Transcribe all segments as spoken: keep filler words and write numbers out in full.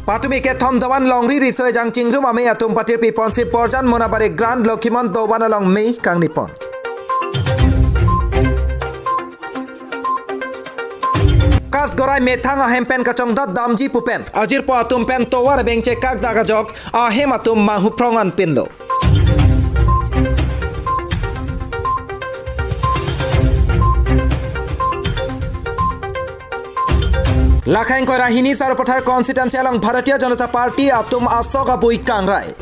Patumi kethom dovan longri riso ejang chingrum amei atum patirpi ponsi Borjan Monabari Grand Lokhimon dovan along mei kangni pon. Kasgorai methang ahem pen kachongdat damji pu pen ajirpo atum pen tovar abeng chekak dak ajok ahem atum manghu phrong anpinlo. Lakhang Koirahini Sarupathar constituency along Bharatiya Janata Party atum asok abui kangrai.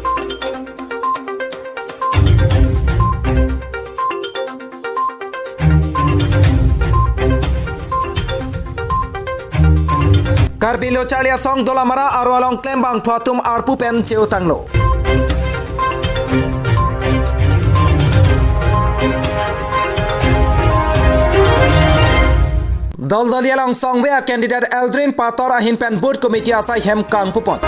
Karbi Lo Charli Asong Dolamara aro along klembangphu atum arpu pen cheutanglo. Doldoli along songve a candidate Eldrin Pator ahin pen booth committee asai hem kangpu pon.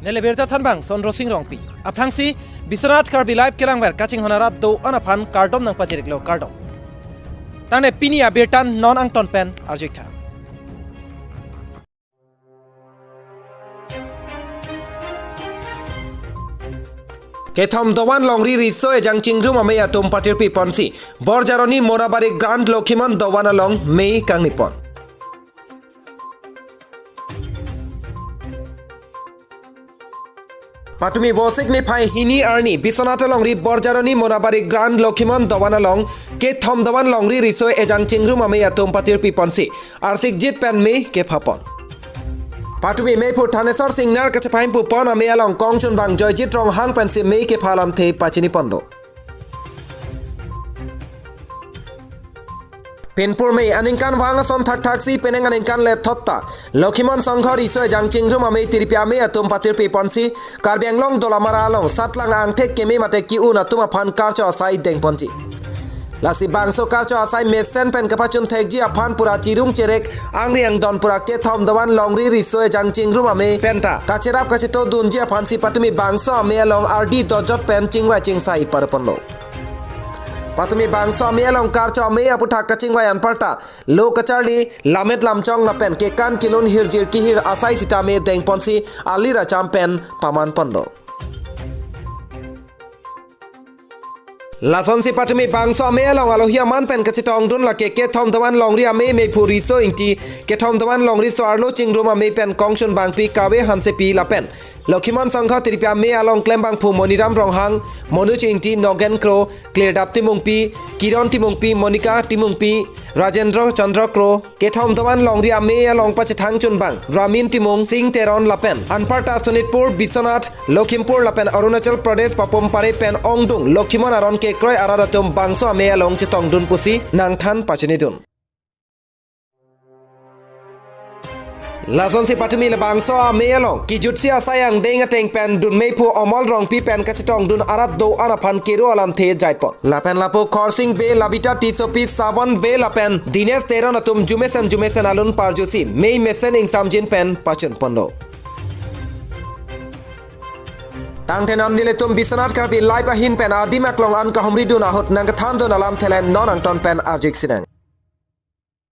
Neli birta thanbang Sondro Sing Rongpi. Aphrangsi Biswanath Karbi Live kelangver kachinghon arat do-an aphan kardom nangpachiriklo, kardom. Tangte pini abirta non angton pen arjuitha. Kethom dovan longri riso ejang chingrum amei atum patirpi ponsi Borjaroni Monabari Grand Lokhimon dovan along mei kangni pon. Patumi Vosik niphai hini arni Biswanath alongri Borjaroni Monabari Grand Lokhimon dovan along kethom dovan longri riso ejang chingrum amei atum patirpi ponsi arsik jit pen mei kepha pon. Patumi meiphu Thaneswar Singnar kachepaimpu pon amei along kongchunbang Joyjit Ronghang pensi mei kepha alamthe pachini ponlo. Pinpur mei aningkan vang ason thakthaksi penang aningkan le thotta Lokhimon Songho riso ejang chingrum amei tiripi amei atum patirpi ponsi Karbi Anglong Dolamara along satlang angthek keme mate ki-un atum aphan karcho asai dengponji. Lasi bangso karcho asai mesen pen kapachun thekji aphan pura chirung cherek angri angdon pura kethom dovan longri riso ejang chingrum amei penta kacherap kacheto dunji aphansi patumi bangso amei along ardi dojot pen chingvai chingsai parponlo. Patumi bangso amei along karcho amei aputhak kachingvai anparta lo kacharli, lammet lamchong lapen kekan kelun hirjir kehir asai sitame dengponsi alir acham pen paman ponlo. Lasonsi patumi bangso amei along alohi aman pen kachetongdun lake kethom dovan longri amei meiphu Riso Ingti, kethom dovan longri so-arlo chingrum amei pen kongchunbangpi Kave Hansepi lapen Lokhimon Songho tiripi amei along klembangphu Moniram Ronghang, Manoj Ingti, Nogen Kro, Klirdap Timungpi, Kiron Timungpi, Monica Timungpi, Rajendra Chandra Kro, kethom dovan longri amei along pachethang chunbang Ramin Timung, Sing Teron lapen anparta Sonitpur, Biswanath, Lakhimpur lapen Arunachal Pradesh papum pare pen ongdung Lokhimon aron kekroi arat atum bangso amei along chetongdun pusi nangthan pachinidun. Lasonsi patumi labangso amei along kijutsi asai angdeng ateng pen dunmeiphu Omol Rongpi pen kachetongdun arat do-an aphan kero alamthe jaipon. Lapen lapu Khorsing Bey, Labita Tissopi, Savon Bey lapen Dinesh Teron atum jumesen jumesen alun parjusi mei mesen ingsamjin pen pachunponlo. Tangte non nelitum Biswanath Karbi Live ahin pen adim aklong an kahumridun ahut nangkethandun alamthe le non angton pen arjik sinang.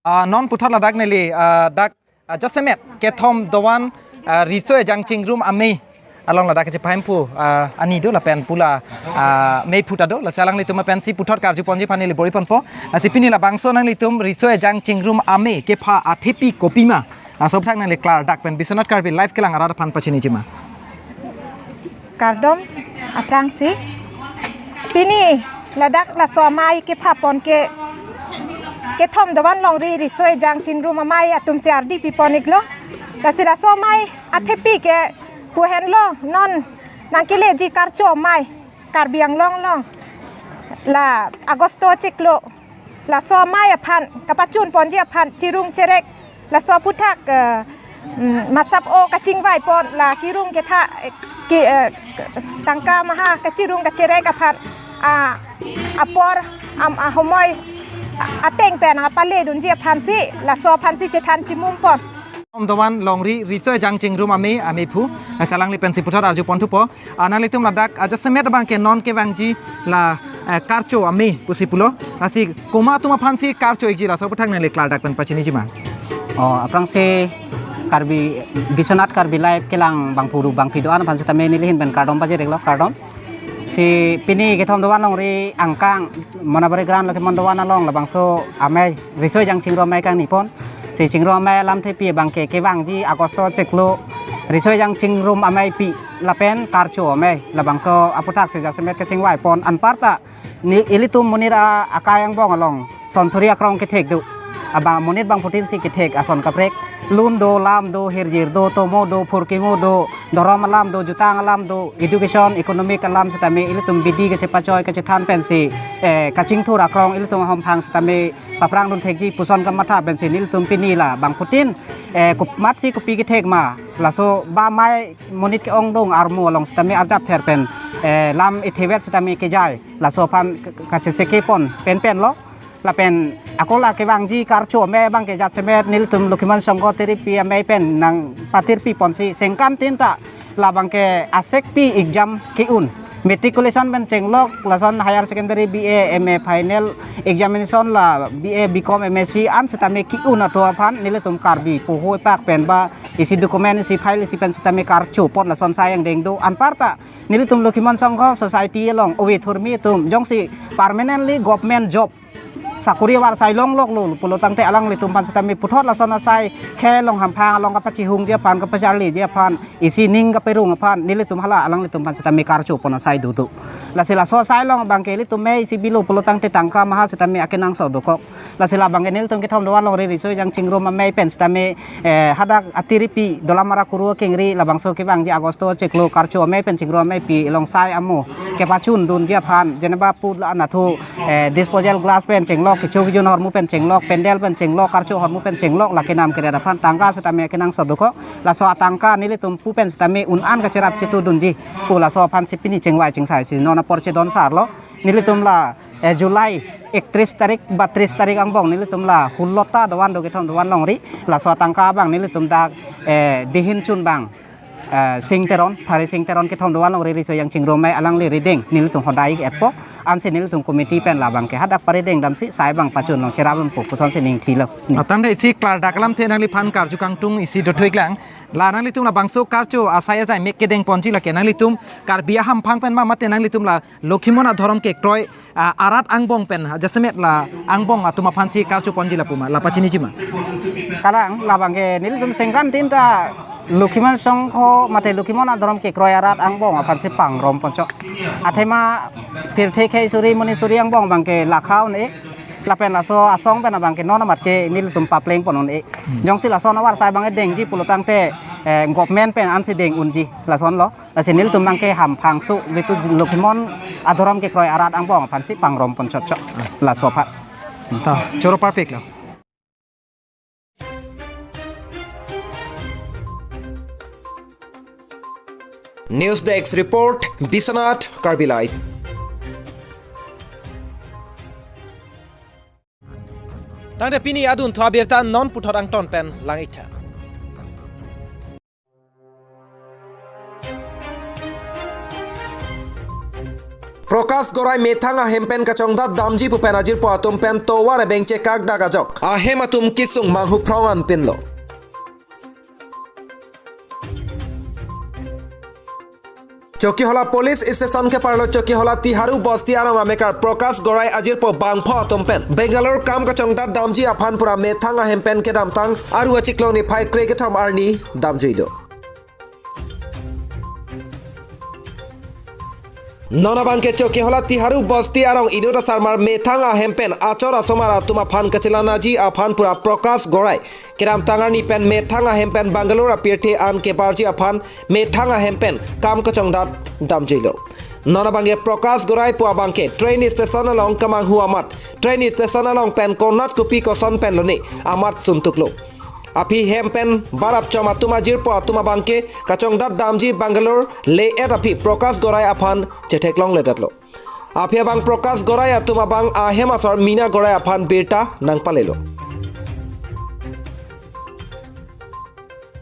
Ah, non puthot ladak neli, ah, dak, ah, jasemet kethom dovan, ah, riso ejang chingrum amei along ladak kachepahemphu, ah, ani do lapen pu la, ah, meiphu ta do, lasi alanglitum pensi puthot karjuponji aphan neli bor-iponpo. Lasi pini labangso nanglitum riso ejang chingrum amei kepha athepi kopima, laso aphuthak nangli klardak pen Biswanath Karbi Live kelang arat aphan pachinijima. Kardom aphrangsi. Pini ladak laso amei kephapon ke, kethom dovan longri riso ejang chingrum amei atumsi ardi pipon-iklo. Lasi laso amei athepi ke pu henlo non nangkeleji karcho amei Karbi Anglong along la Agosto chiklo. Laso amei aphan kapachunponji aphan chirung cherek, laso aphuthak, eh, mm, masap o kachingvaipon la kirung ketha, eh, ki, eh, tangka maha kachirung kacherek aphan, ah, apor, am, ahomoi, ah, ateng pen nangpaledunji aphansi, laso aphansi chethan chimumpon. Kethom dovan longri riso ejang chingrum amei, ameiphu, lasi alangli pensi puthot arjuponthupo. Ah, nanglitum ladak, ah, jasemet abang ke non kevangji la eh, karcho amei pusi pulo. Lasi komat atum aphansi karcho-ikji, laso aputhak nangli klardak pen pachiniji ma? Oh, aphrangsi Karbi, Biswanath Karbi Live kelang bangphu do, bangphi do-an aphan sitame neli ahin pen kardom pajir-iklo, kardom. Si pini kethom do-an longri angkang Manabari Grand Lokhimon do-an along labangso amei, Risoi Jang Chingrum amei kangni pon. Si Chingrum amei alamthepi abangke kevangji August chiklo Risoi Jang Chingrum ameipi lapen karcho amei, labangso aputhak si jasemet kachingvai pon. Anparta ne ilitum monit a-, akai angbong along son suri akrong kethek do. Abang monit bangphutin si kethek ason kaprek. Lun do, lam do, hirjir do, tomo do, phurkimo do, dhorom alam do, jutang alam do, education, economic alam sitame ilitum bidi kachepachoi kachethan pensi, eh, kachingthur akrong ilitum ahomphang sitame paphrang dun thekji puson kamatha pensi nelitum pini la bangphutin, eh, komatsi kopi kethek ma, laso ba amei monit ke-ongdung armu along sitame arjap ther pen, eh, lam ithivet sitame kejai, laso aphan k-, k-, kacheseke pon penpen lo. Lapen ako la kevangji karcho amei abangke jasemet nelitum Lokhimon Songho tiripi amei pen nangpatirpi ponsi sengkantin ta labangke asekpi exam ke-un. Matriculation pen chenglok, lason higher secondary, B A, M A final examination la B A, B Com, M Sc an sitame ke-un atum aphan nelitum Karbi poho pak pen ba isi document, isi file, isi pen sitame karcho pon, lason asai angdeng do. Anparta nelitum Lokhimon Songho society along ove thurmi atum jongsi permanently government job sakori avarsai longloklo pulo tangte alanglitum aphan sitame puthot lason asai khe along hamphang along kapachihungji aphan, kapacharliji aphan, isi ning kaperung aphan nelitum hala alanglitum aphan sitame karcho pon asai do do. Lasi laso asai along abangke ilitum mei isi bilo pulo tangte tangka maha sitame akenangsot dokok. Lasi labangke nelitum kethom do-an longri Risoi Jang Chingrum amei pen sitame, eh, hadak atiripi Dolamara Kuru akengri labangso kevangji August chiklo karcho amei pen Chingrum ameipi along sai amo kepachun dunji aphan, jeneba pu la anatthu, eh, disposal glass pen chenglok, kecho kejun ahormu pen chenglok, pandal pen chenglok, karcho ahormu pen chenglok, lake nam keret aphan tangka sitame akenangsot dokok. Laso atangka nelitum pu pen sitame un-an kacherap chitu dunji pu laso aphansi pini chingvai chingsaisi non apor chedon sar lo. Nelitum la, eh, July iktris tarik ba tris tarik angbong nelitum la hullota do-an do kethom do-an longri, laso atangka abang nelitum dak, eh, dihin chun bang, eh, Sing Teron, Thari Sing Teron kethom do-an longri Risoi Jang Chingrum amei alangli rideng nelitum hodai etpo, ansi nelitum committee pen labangke hadak parideng damsi sai abang pachun long cherap longpo pusonsi ning thilo. Atangte isi klardak alamthe nangliphan karju kangtung isi dothoi klang. La nanglitum labangso karcho asai ajai mek kedeng ponji, lake nanglitum Karbi ahamphang pen ma mate nanglitum la Lokhimon adhorom kekroi, ah, arat angbong pen, ah, jasemet la angbong atum aphansi karcho ponji lapu ma, la pachiniji ma? Kalang, labangke nelitum sengkantin ta Lokhimon Songho mate Lokhimon adhorom kekroi arat angbong aphansi pangrum ponchot. Athema pirthe khei suri muni suri angbong abangke lakha un-e. Lapen laso asong pen abangke non amat ke nelitum papleng pon un-e. Jongsi lason avarsai abang dengji pulo tangte, eh, government pen ansi deng unji, lason lo. Lasi nelitum abangke hamphang su, nelitum Lokhimon adhorom kekroi arat angbong aphansi pangrum ponchotchot. Laso aphan. Ta, choro parpik lo. News Desk Report, Biswanath, Karbi Live. Tangte pini adun thu abirta non puthot angton pen lang-iktha. Prakash Gorai methang ahem pen kachongdat damji pu pen ajirpo atum pen tovar ebeng chekak dak ajok ahem atum kesung manghuphrong anpinlo. Chokihola Police Station keparlo Chokihola Tiharu Bosti arong amekar Prakash Gorai ajirpo bangpho atum pen Bangalore kam kachongdat damji aphan pura methang ahem pen kedamtang Aru achiklo niphai krekethom arni damjuilo. Non abangke Chokihola Tiharu Bosti arong inut asarmar methang ahem pen achor asomar atum aphan kachelanaji aphan pura Prakash Gorai kedamtang arni pen methang ahem pen Bangalore apirthe an kebarji aphan methang ahem pen kam kachongdat damjuilo. Non abangke Prakash Gorai pu abangke train station along kamanghu amat, train station along pen konat kopi koson pen lone amat suntuklo. Aphi hem pen barap chom atum ajirpo atum abangke kachongdat damji Bangalore le-et aphi Prakash Gorai aphan chetheklongledetlo. Aphi abang Prakash Gorai atum abang ahem asor Mina Gorai aphan birta nangpalelo.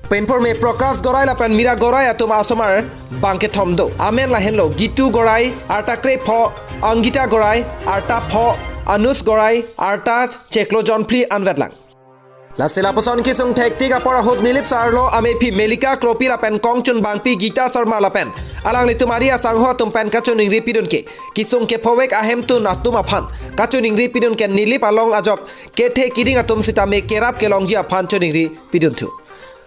Penpor me Prakash Gorai lapen Mina Gorai atum asomar bangkethom do. Amen lahenlo Gitu Gorai, arta krepho, Angita Gorai, arta pho, Anush Gorai, arta chiklo jonphli anvetlang. Lasi lapuson kesung thektik apor ahut Nilip Sir arlo amephi Melika Kropi lapen kongchunbangpi Gita Sharma lapen alanglitum ari asangho atum pen kachiningri pidun ke kesung kephovek ahemtun atum aphan kachiningri pidun ke Nilip along ajok kethe keding atum sitame kerap kelongji aphan chiningri pidunthu.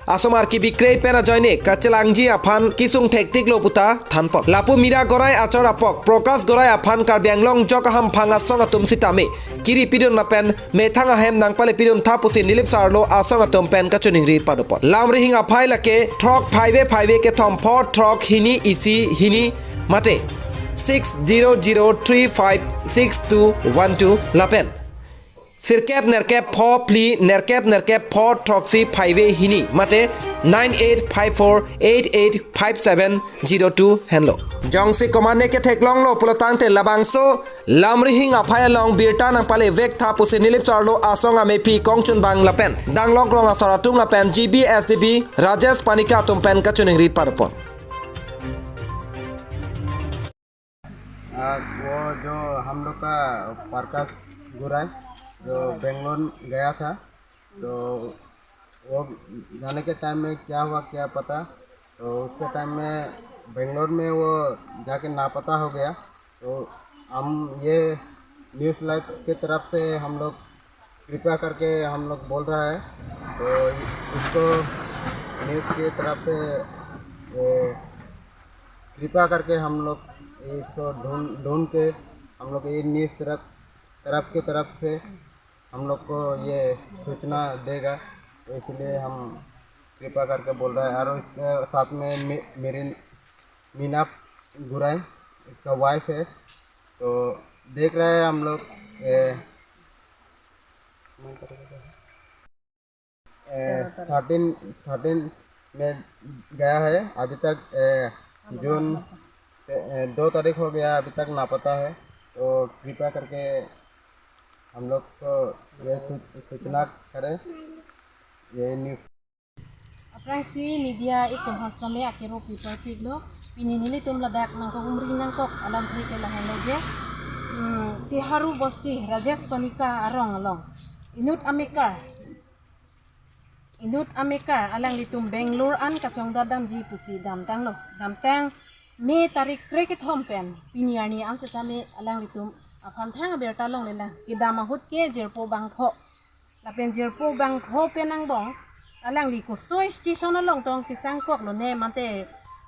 Asomar kebikrei pen ajoine kachelangji aphan kesung thektiklo puta thanpon. Lapu Mira Gorai achor apok Prakash Gorai aphan Karbi Anglong jok ahamphang asong atum sitame kiri pidun lapen methang ahem nangpale piduntha pusi Nilip Sir arlo asong atum pen kachiningri padopon. Lamrihing aphai lake throk phaive phaive kethom pho throk hini isi hini mate six zero zero three five six two one two lapen sirkep nerkep pho phli nerkep nerkep pho throksi phaive hini mate nine eight five four eight eight five seven zero two henlo. Jongsi komatne ketheklonglo pulotangte labangso Lamrihing aphai along birta nangpale vektha pusi Nilip Sir arlo asong amephi kongchunbang lapen danglok rong asor atum lapen G B S D B Rajesh Panika atum pen kachiningri padopon. आज वो जो हम लोग का प्रकाश गोराई जो बेंगलोर गया था, तो वो जाने के टाइम में क्या हुआ क्या पता, तो उसके टाइम में बेंगलोर में वो जाके लापता हो गया। तो हम ये न्यूज़ लाइव की तरफ से हम लोग कृपया करके हम लोग बोल रहा है, तो इसको न्यूज़ की तरफ से ये कृपया करके हम लोग इसको ढूंढ ढूंढ के हम लोग ये न्यूज़ तरफ तरफ की तरफ से हम लोग को ये सूचना देगा, तो इसलिए हम कृपया करके बोल रहा है। और इसके साथ में मे, मेरी मीना गुराई, इसका वाइफ है, तो देख रहे हैं हम लोग ये थर्टीन थर्टीन में गया है, अभी तक ए, जून ए, दो तारीख हो गया, अभी तक लापता है। तो कृपया करके हम लोग को ये सू- सूचना करें, ये news. Aphrangsi media atum aphan sitame akero paper pik lo, pini nelitum ladak nangkahumri nangkok alamthe ke lahenlo ke, hmm, Tiharu Bosti Rajesh Panika arong along inut amekar inut amekar alanglitum Bangalore an kachongdat damji pusi damtanglo. Damtang me tarik krekethom pen pini arni an sitame alanglitum aphan thang abirta longlelang. Kedam ahut ke jirpo bangpho lapen jirpo bangpho pen angbong alangli koso station along tong kesangkok lone mate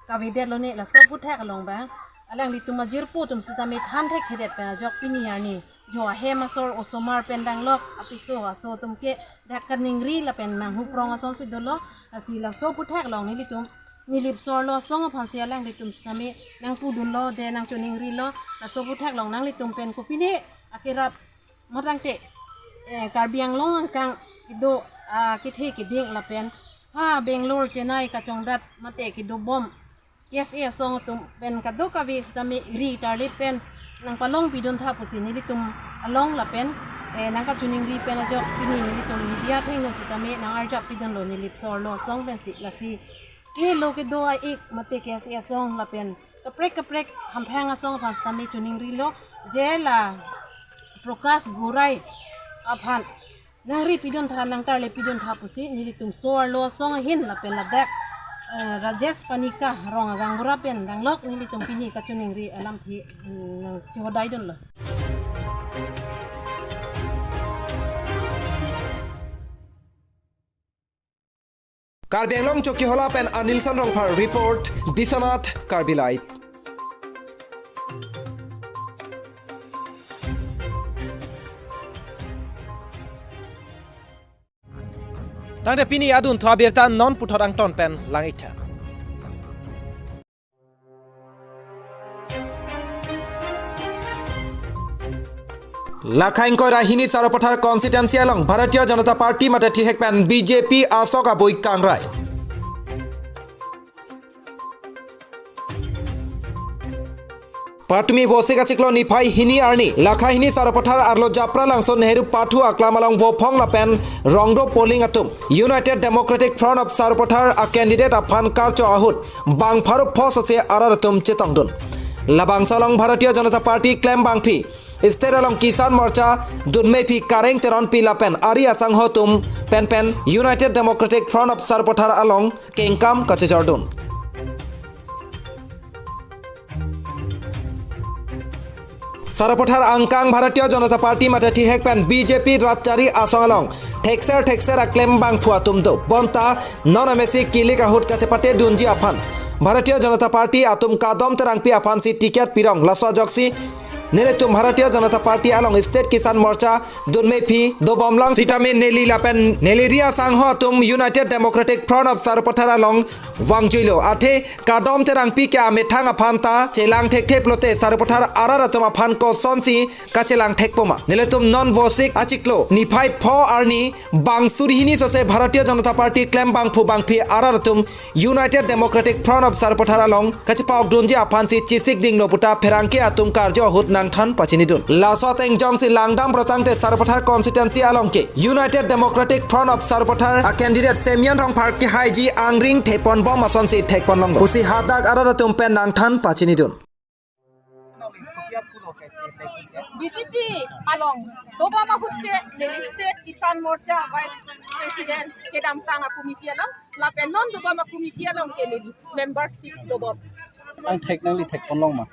kavedet lone laso aphuthak along bang alanglitum ajirpo atum sitame than thekthedet pen ajok pini arni jo ahem asor osomar pen danglok apiso aso atum ke dak kaningri lapen manghuprong asonsi dolo. Lasi laso aphuthak along nelitum Nilip Sir arlo asong aphansi alanglitum sitame nangpudunlo de nangchiningrilo. Laso aphuthak along nanglitum pen kopine akerap matangte, eh, Karbi Anglong angkang kedo, ah, kethe keding lapen ha Bangalore Chennai kachongdat mate kedobom K S A asong atum pen kadokave sitame ri tarlip pen nangpalong piduntha pusi nelitum along lapen, eh, nangkachiningri pen ajok pini nelitum media athengno sitame nangarjap pidunlo Nilip Sir arlo asong pensi. Lasi kelo kedo a-ik mate K S A asong lapen kaprek kaprek hamphang asong aphan sitame chiningrilo je la Prakash Gorai aphan nangri piduntha nangtarle piduntha pusi nelitum Sir arlo asong ahin lapen ladak, eh, Rajesh Panika arong agaonbura pen danglok nelitum pini kachiningri alamthe, hmm, nangchihodaidunlo. Karbi Anglong Chokihola pen Anilson Rongphar report, Biswanath Karbi Live. Tangte pini adunthu abirta non puthot angton pen lang-iktha. Lakha ingkoi ra hini Sarupathar constituency along Bharatiya Janata Party mate thihek pen B J P asok abui kangrai. Patumi Vosik achiklo niphai hini arni, lakha hini Sarupathar arlo Japralangso Nehru Pathu aklam along vophong lapen rongdo polling atum United Democratic Front of Sarupathar a candidate aphan karcho ahut bang pharo pho sose arat atum chetongdun. Labangso along Bharatiya Janata Party klembangpi State along Kisan Morcha dunmephi Kareng Teronpi lapen ari asangho atum penpen United Democratic Front of Sarupathar along kengkam kachejordun. Sarupathar angkang Bharatiya Janata Party mate thihek pen B J P rat chari asong along thekser thekser aklembangphu atum do. Bonta non amesi kilik ahut kachepate dunji aphan Bharatiya Janata Party atum Kadom Terangpi aphansi ticket pirong. Laso ajoksi nelitum Bharatiya Janata Party along State Kisan Morcha dunmephi dobomlang sitame neli lapen neli ari asangho atum United Democratic Front of Sarupathar along vangjuilo. Athe Kadom Terangpi ke amethang aphan ta chelang thekthe pulote Sarupathar arat atum aphan kosonsi kachelang thekpo ma? Nelitum non Vosik achiklo niphai pho arni bang suri hini sose Bharatiya Janata Party klembangphu bangpi arat atum United Democratic Front of Sarupathar along kachepa-ok dunji aphansi chesik dingno puta pherangke atum karjo ahut nangthan pachinidun. Laso ateng jongsi langdam protangte Sarupathar constituency along ke United Democratic Front of Sarupathar a candidate Semion Rongphar kehaiji angring theponbom asonsi thekponlong pusi hadak arat atum pen nangthan pachinidun. B J P along dobom ahut ke neli State Kisan Morcha Vice President kedamtang a committee along lapen non dobom a committee along ke neli membership dobom. Angthek nangli thekponlong ma?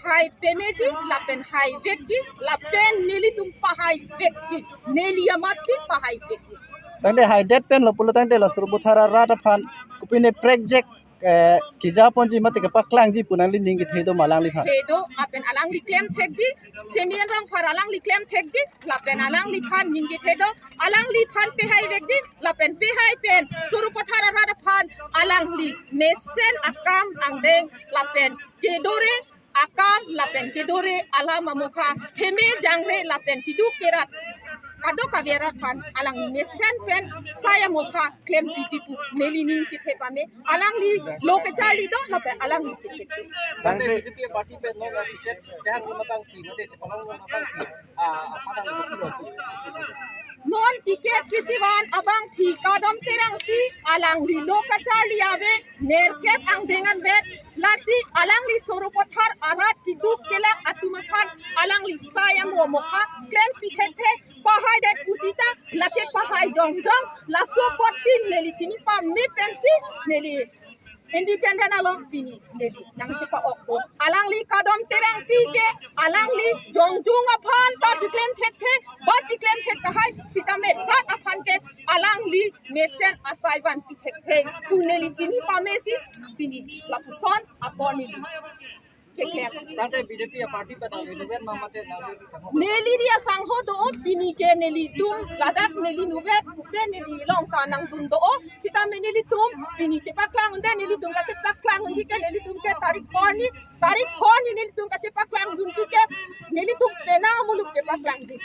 Hai pemeji lapen haivekji lapen nelitum pahaivekji, neli amatsi pahaivekji. Tangte haidet pen lo pulo tangte la Sarupathar arat aphan kopine prekjek, eh, kejaponji mate kepaklangji pu nangli ning kethe do ma alangliphan? Thedo, lapen alangli klem thekji, Semion Rongphar alangli klem thekji, lapen alangliphan ning kethe do, alangliphan pahaivekji, lapen pahai pen Sarupathar arat aphan alangli mesen akam angdeng, lapen kedore akam lapen kedore alam amokha, heme jangre lapen keduk kerat kadokave arat aphan alangli mesen pen sai amokha klempiji pu neli ning chethe pame. Alangli lo kacharli do lapen alangli kethe. Tangte B J P party pen non ticket kehang lama bang ki, mate chepalong lama bang ki, ah, apa nang lo? Non ticket kechivan abangpi Kadom Terangpi alangli lo kacharli ave, nerkep angdeng anvet, lasi alangli Sarupathar arat keduk kelak atum aphan alangli sai amo amokha klempi thekthe, pahaidet pusita lake pahai jongjong, laso apotsi neli chini pame pensi neli independent along pini neli nangchepa-ok do. Alangli Kadom Terangpi ke alangli jongjong aphan ta chiklem thekthe, ba chiklem thek tahai sitame rat aphan ke alangli mesen asai vanpi thekthe pu neli chini pamesi pini lapuson apor neli keklem. Tangte B J P party pen nangli nuvet ma mate nangli sangho? Neli ari asangho do, pini ke nelitum ladak neli nuvet pen neli along ta nangdun do, sitame nelitum pini chepaklang unde, nelitum kachepaklang unji ke nelitum ke tarik pho arni, tarik pho arni nelitum kachepaklang dunji ke nelitum penang amuluk chepaklangji.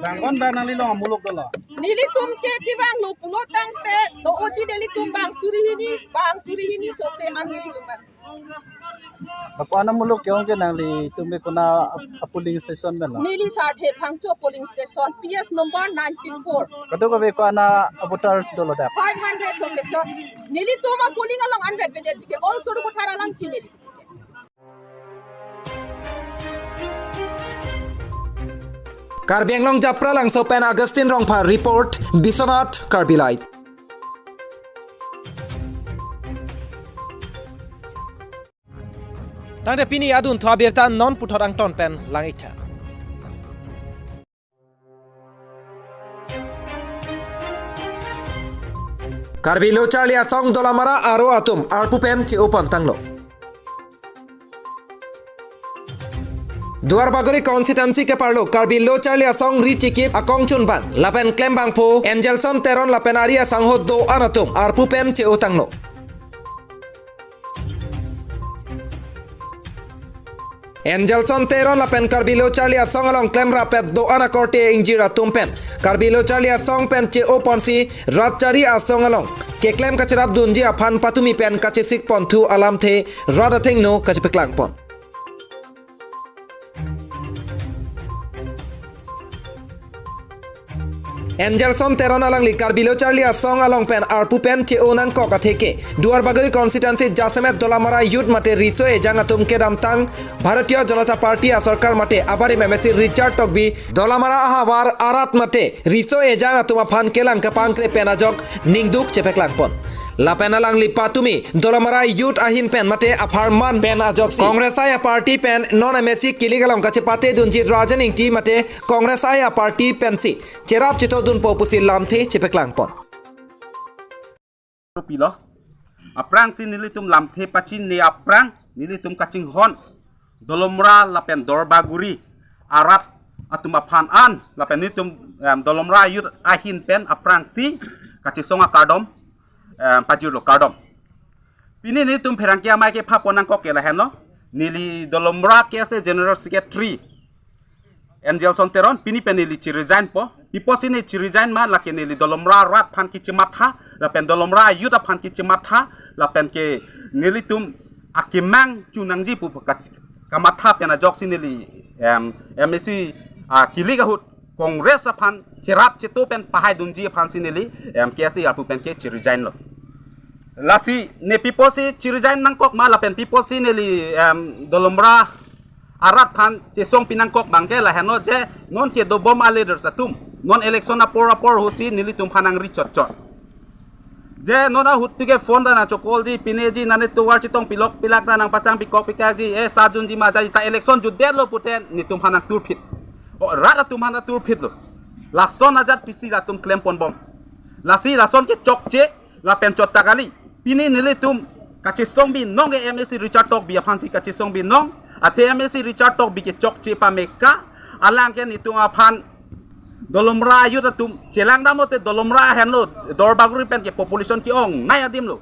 Bang kon bang nangli along amuluk dolo? Nelitum ke kevang lo pulo tangte do-oji nelitum bang suri hini, bang suri hini sose an nelitum bang. Lapu-an amuluk ke-ong ke nanglitum ke kona a polling station pen lo? Neli Sarthe Phangcho polling station, P S number ninety-four. Kadokave ko-an a voters dolo dak? Five hundred sose chot. Nelitum a polling along anvet vedetji ke all Sarupathar alongsi neli. Karbi Anglong Japralangso pen Augustine Rongphar report, Biswanath Karbi Live. Tangte pini adunthu abirta non puthot angton pen lang-iktha. Karbi Lo Charli Asong Dolamara aro atum arpu pen che-o pontanglo. Duarbagori constituency keparlo Karbi Lo Charli Asong ri chikip akongchunbang lapen klembangpo Angelson Teron lapen ari asangho do-an atum arpu pen che-otanglo. Angelson Teron lapen Karbi Lo Charli Asong along klemrap-et do-an akorte ingjir atum pen Karbi Lo Charli Asong pen che-o ponsi rat chari asong along keklem kacherapdunji aphan patumi pen kachesik ponthu alamthe rat athengno kachepaklang pon. Angelson Teron alangli Karbi Lo Charli Asong along pen arpu pen che-o nangkok atheke Duarbagori constituency jasemet Dolamara youth mate riso ejang atum kedamtang Bharatiya Janata Party asorkar mate abarim M A C Richard Tokbi Dolamara ahavar arat mate riso ejang atum aphan kelang kapangkre pen ajok ningduk chepaklangpon. Lapen alangli patumi Dolamara youth ahin pen mate apharman pen ajoksi Congress ai aparty pen non M A C kilik along kachepate dunji Rajan Ingti mate Congress ai aparty pensi cherap chetodunpo pusi lamthe chepaklangpon. Pilo. Aphrangsi nelitum lamthe pachinine aphrang nelitum kachinghon Dolamara lapen Duarbagori arat atum aphan an lapen nelitum em, Dolamara youth ahin pen aphrangsi kachesong akardom em, pajirlo kardom. Pini nelitum pherangke amei kepha pon nangkok ke lahenlo. Neli Dolamara K S A General Secretary Angelson Teron pini pen neli chiresignpo. Piposi ne chiresign ma lake neli Dolamara rat aphan kechematha lapen Dolamara youth aphan kechematha lapen ke nelitum akemang chunangji pu ka- kamatha pen ajoksi neli em, M A C ah, kilik ahut Congress aphan cherap cheto pen pahai dunji aphansi neli em, K S A arpu pen ke chiresignlo. Lasi ne piposi chiresign nangkok ma lapen piposi neli em, Dolamara arat aphan chesong pinangkok abang ke lahenlo je non kedobom aleaders atum non election apor apor ahutsi nelitum aphan nangri chotchot. Je non ahut tu ke phone ta nangchokolji pineji nane tovar chetong pilok pilak ta nangpasang pikok pikakji eh sa junji ma jaji ta election jutdetlo pute netum aphan nangturphit. O rat atum aphan nangturphitlo. Lason ajat pisi latum klemponbom. Lasi lason ke chokche lapen chot ta kali. Pini nelitum kachesong binong ke M A C Richard Tokbi aphansi kachesong binong. Athe M A C Richard Tokbi ke chokche pameka. Alang ke netum aphan Dolamara youth atum chelang dam ote Dolamara henlo Duarbagori pen ke population ke-ongnei adim lo.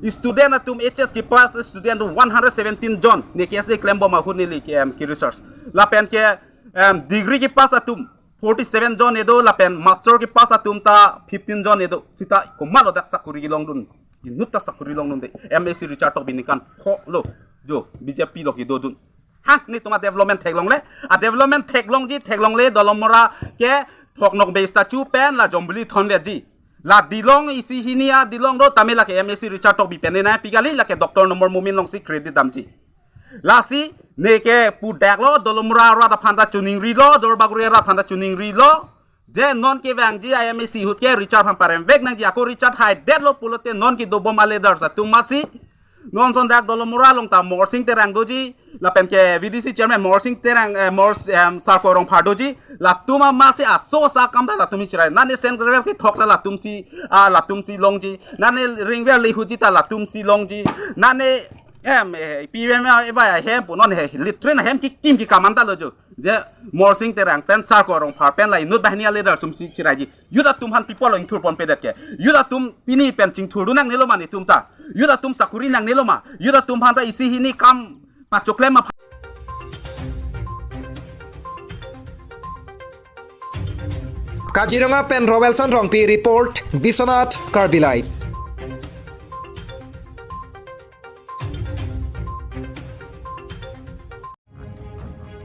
Student atum H S kepass student atum one hundred seventeen jon ne K S A klembom ahut neli ke em ke research. Lapen ke em degree kepass atum forty seven jon edo lapen master kepass atum ta fifteen jon edo. Sita komatlo dak sakuri kelongdun. Inut ta sakuri longdunde. M A C Richard Tokbi ningkan pho lo. Jo B J P lo kedodun. Ha netum a development theklongle. A development theklongji theklongle Dolamara ke Thoknokbe statue pen la Jombili thonveji. La dilong isi hini a dilong do tame lake M A C Richard Tokbi pen ne nangpi kali lake Doctor Numal Momin alongsi credit damji. Lasi ne ke pudaklo Dolamara rat aphan ta chuningrilo Duarbagori rat aphan ta chuningrilo. Je non kevangji M A C ahut ke Richard aphan paremvek nangji ako Richard haidetlo pulote non kedobom aleaders atum masi. Non ason dak Dolamara along ta Morsing Terang doji. Lapen ke V D C chairman Morsing Terang eh, Mors em, Sarko Rongphar doji. Latum amatsi aso asa akam ta latum chirai. Nane sand gravel kethok ta latumsi ah, latumsi longji. Nane ring well lihuji ta latumsi longji. Nane em eh, P M A eva hem pu non he latrine hem kekim kekaman ta lo jo. Je Morsing Terang pen Sarko Rongphar pen la inut banghini aleaders atumsi chiraiji. Youth atum aphan pi apotlo ingthurponpedet ke. Youth atum pini pen chingthurdun nangnelo ma netum ta. Youth atum sakuri nangnelo ma. Youth atum aphan ta isi hini kam pachoklem aphan. Kaziranga pen Roelson Rongpi report, Biswanath Karbi Live.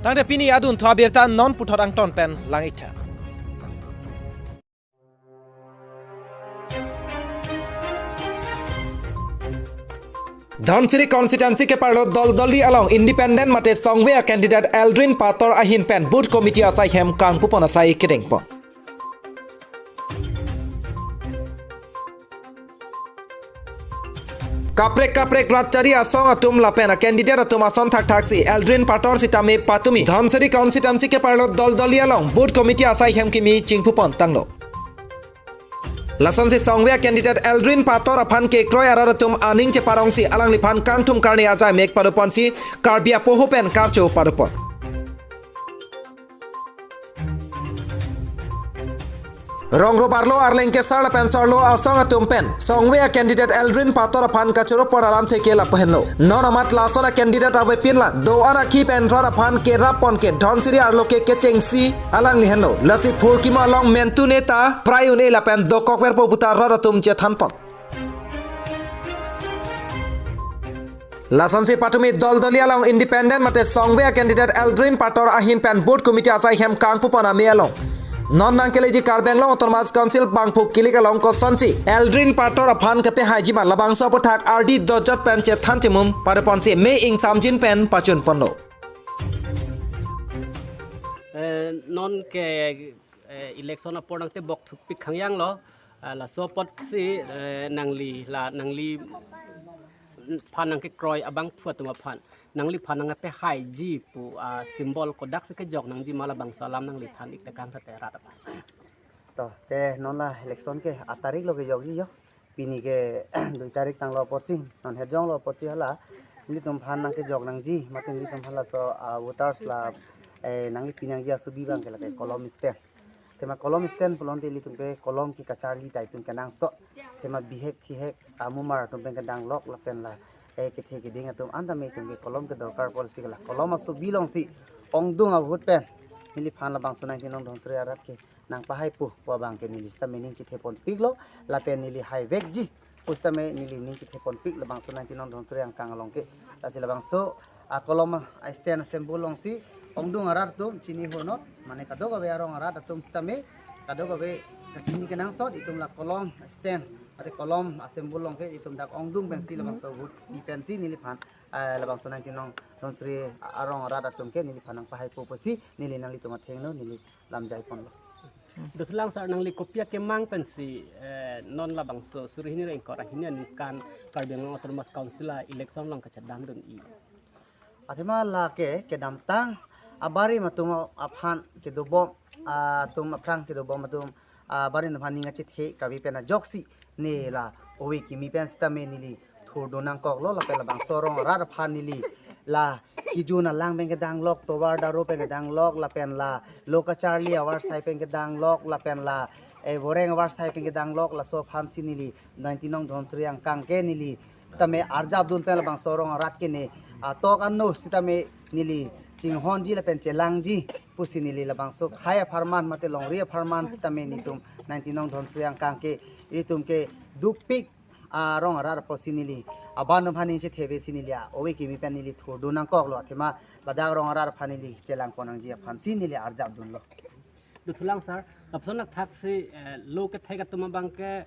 Tangte pini adunthu abirta non puthot angton pen lang-iktha. Dhansiri constituency keparlo Doldoli along independent mate songve a candidate Aldrin Pator ahin pen booth committee asai hem kangpupon asai kedengpon. Kaprek kaprek rat chari asong atum lapen a candidate atum ason thakthaksi Aldrin Pator sitame patumi Dhansiri constituency keparlo Doldoli along booth committee asai hem kimi chingpupon tanglo. Lasonsi songve a candidate Aldrin Pator aphan kekroi arat atum aning cheparongsi alangliphan kangthum karni ajai mek padoponsi Karbi apoho pen karcho padopon. Rongro barlo arleng kesar lapen sarlo asong atum pen songve a candidate Aldrin Pator aphan kachoro por alam theke lapu henlo. Non amat lason a candidate avepin la do-an akhi pen rat aphan kerap pon ke Dhansiri arlo ke kechengsi alangli henlo. Lasi phurkimo along mentu neta prai un-e lapen dokok verpo puta rat atum chethan pon. Lasonsi patumi Doldoli along independent mate songve a candidate Aldrin Pator ahin pen booth committee asai hem kangpupon ame along Non nangkeleji Karbi Anglong Autonomous Council bangphu kilik along kosonsi Aldrin Partor aphan kepahaiji ma, labangso aputhak ardi dojot pen chethan chemum pareponsi me ingsamjin pen pachun ponlo. Eh, non ke, eh, election apor nangtebok thukpik khangyang lo. Ah, laso apotsi, eh, nangli la nangli phan nangkekroi abangphu atum aphan nangliphan nangkepahaiji pu, ah, symbol kodaksi kejok nangji ma, labangso alam nangliphan ik tekang thate rat aphan. To, te non la election ke a tarik lo kejokji jo. Pini ke dui tarik tanglo apotsi, non hejong lo apotsi hala nelitum phan nangkejok nangji, mate nelitum phan laso, ah, voters la, eh, nangkepi nangji asubi abang ke lake kolom stand. Athema kolom stand pulote ilitum ke kolom ke kacharli ta itum kenangsot. Athema bihek thihek amumar atum pen kedanglok lapen la, eh, kethe keding atum anta me itum ke kolom ke dorkar pusi ke la kolom asubi alongsi ongdung ahut pen neliphan labangso nineteen Nongdhonsuri arat ke nangpahaipo pu abang ke neli sitame ning chethe ponpiklo, lapen neli haivekji pu sitame neli ning chethe ponpik labangso nineteen Nongdhonsuri angkang along ke. Lasi labangso, ah, kolom, ah, stand symbol alongsi ongdung arat atum chini hono, mane kadokave arong arat atum sitame kadokave kachini kenangsot itum la kolom stand, ate kolom symbol along ke itum dak ongdung pensi labangso vote pi pensi neliphan, ah, labangso nineteen Nongdhonsuri arong arat atum ke neliphan nangpahaipo pusi neli nanglitum athengno neli lamjai ponlo. Dothulang sir, nangli kopi akemang pensi, eh, non labangso suri hini ingkoi ra hini aningkan Karbi Anglong Autonomous Council a-election along kachedamdun-i? Athema lake kedamtang abarim atum aphan kedobom, atum aphrang kedobom atum, abarim aphan ning achethe kave pen ajoksi ne la ove kimi pen sitame neli thurdun nangkoklo, lapen labangso arong arat aphan neli la kejun alang pen kedanglok, tovar daro pen kedanglok, lapen la lo kacharli avarsai pen kedanglok, lapen la, eh, voreng avarsai pen kedanglok, laso aphansi neli nineteen Nongdhonsuri angkang ke neli sitame arjapdun pen labangso arong arat ke ne, ah, tok ano sitame neli chinghonji lapen chelangji pusi neli labangso khei apharman mate longri apharman sitame netum nineteen Nongdhonsuri angkang ke itum ke dukpik arong arat apotsi neli aban aphan ning chethevesi neli a-ove kimi pen neli thurdun nangkoklo, athema ladak arong arat aphan neli chelang pon nangji aphansi neli arjapdunlo. Dothulang sir, lapuson athaksi, eh, lo kethek atum abang ke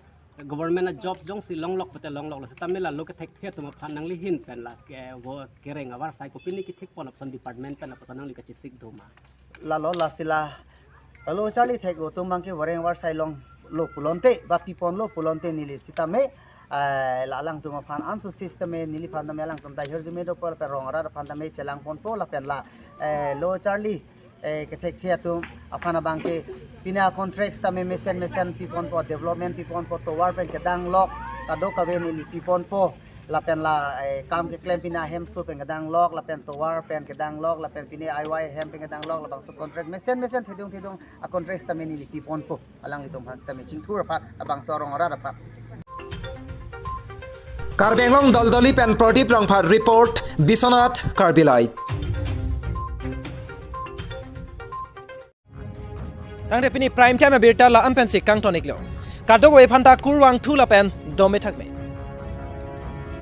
government a-job jongsi longlok pute longloklo, sitame la lo kethekthe atum aphan nangli ahin pen la ke, vo kereng avarsai kopine kethek pon lapuson department pen lapuson nangli kachesik do ma? Lalo lasi la lo charli thek atum abang ke voreng avarsai longlo pulote ba piponlo pulote neli sitame, eh, la alangtum aphan ansu sitame neliphan tame alangtum ta hirjume dopo lapen arong arat aphan tame chelang ponpo lapen la, eh, lo charli, eh, kethekthe atum aphan abang ke pine a-contract sitame mesen mesen piponpo, development piponpo, tovar pen kedanglok kadokave neli piponpo. Lapen la, eh, kam keklem pine ahemso pen kedanglok, lapen tovar pen kedanglok, lapen pine I Y hem pen kedanglok, labangso contract mesen mesen thedung thedung a-contract sitame neli piponpo alanglitum aphan sitame chingthur aphan, labangso arong arat aphan. Karbi Anglong Doldoli pen Pradip Rongphar report, Biswanath Karbi Live. Tangte pini prime time abirta la-an pensi kangton-iklo. Kadokave aphanta kurvangthu lapen dome thakme.